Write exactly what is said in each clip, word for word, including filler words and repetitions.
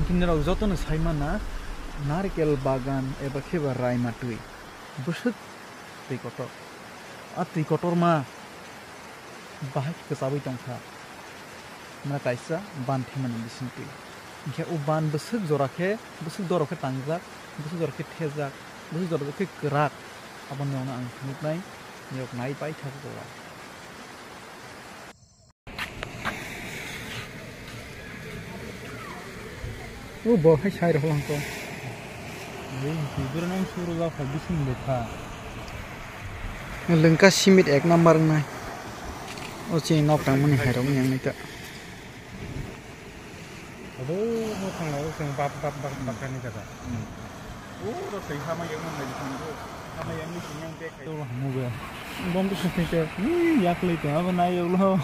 Hwnkhe norok jotono sai mana, narikel bagan eba khe ba raima twi bwswk twi kotor. A twi kotorma bahai khe kwchabwi tongkha. Mane kaisa ban thimani bisingtwi. Hinkhe o ban bwswk jora khe, bwswk doro khe tangjak, bwswk jora khe thejak, bwswk jora khe kwrak, aboni yaono ang phunuknai, niyok nai paithak jora. O bo hai sai rok lang ko. Ei, twi bwrwi nang suru jao khai bising lekha. Lengka simit ek number wngnai. O chini nok tangmani hai rok wng yang nai ta. Abo mo thang lai o chwng bap bap bap bap kani jaga. O ro twi hama yang nai thang do. Hama yang ni sing yang tek khai. O hamu be. Bom tu sing ke. Yak le ta abo nai yo lo.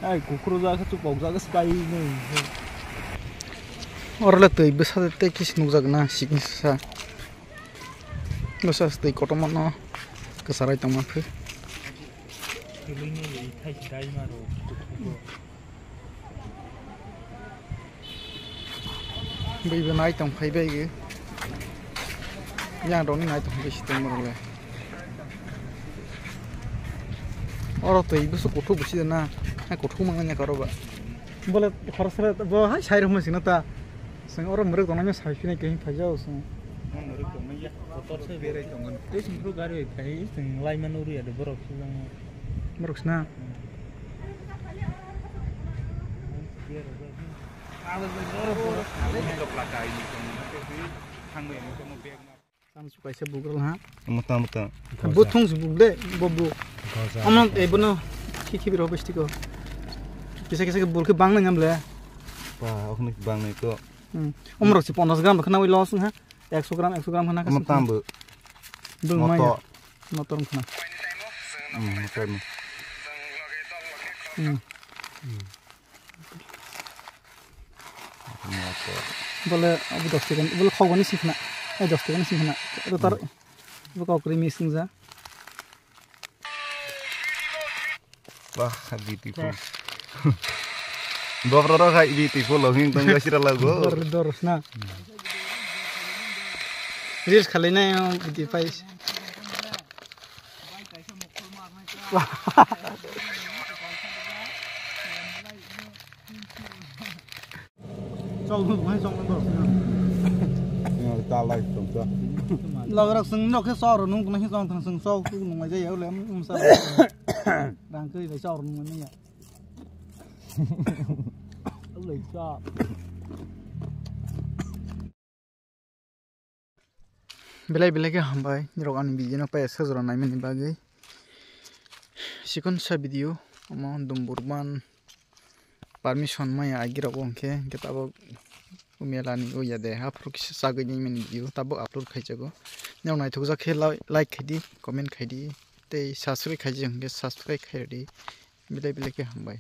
Ai, kukrujak khe chukpokjak khe swkainwi. Oro le twi bwsa tei kisa nukjak na sikni sa. Bwsa twi kotorma no kwchar bai tongma phi. Bui bo nai tong phai bai gwi. Yang rok ni nai tong phai si tong rok le. Oro twi bwswk kuthuk bwswk na. Hai kuthuk mang ya karo ba. Bole khoroksa bo hai sai rok ma sino ta. Sing oro mwrwk tong nai sai phai nai khe phai jao sing. Kotor se berai tongo. Tei sing phuru gari bai phai sing lai manu ri ya de borok sing. Borok sina. Tamo su kaisa bugrol ha. Mota mota. Bu thung su bug de, bo bu. Goza. Amno e bono khi khi biro besti ko. Kisa kisa ke bul ke bang nang amle. Ba, ok nik bang nai ko. Hmm. Omro si ponchash gram khna wi los ha. Ekso gram, ekso gram khna. Mota bu. Bul mai. Motor. Motor khna. Hmm, motor ni. Hmm. Bole abo dos taka, bole khok bani sing khna. Eh, dos taka ni sing khna. Ado tar, bo kok ri mix wngja. Wah, beautiful. Bobro rok hai beautiful lo hing tong gasira lagu. Dor, dor, na. Reels khalai nai, beautify. Logrok sung nok khe chor nung khe chong thang sung chok tu nung mai jaya le um sa rang kri le chor nung mai ya le chor. Belai belai khe hambai nirok ani video no paya sajora naimani bagwi. Sikon sa video omo dumburban permission maya agirok bo hwnkhe hwnkhe tabok umyalani uya de haphuru kisa chagwi nini video tabok upload khaijago. Nirok naithokjak khe like khaidi, comment khaidi tei subscribe khaijak hwnkhe subscribe khairodi. Belai belai khe hambai.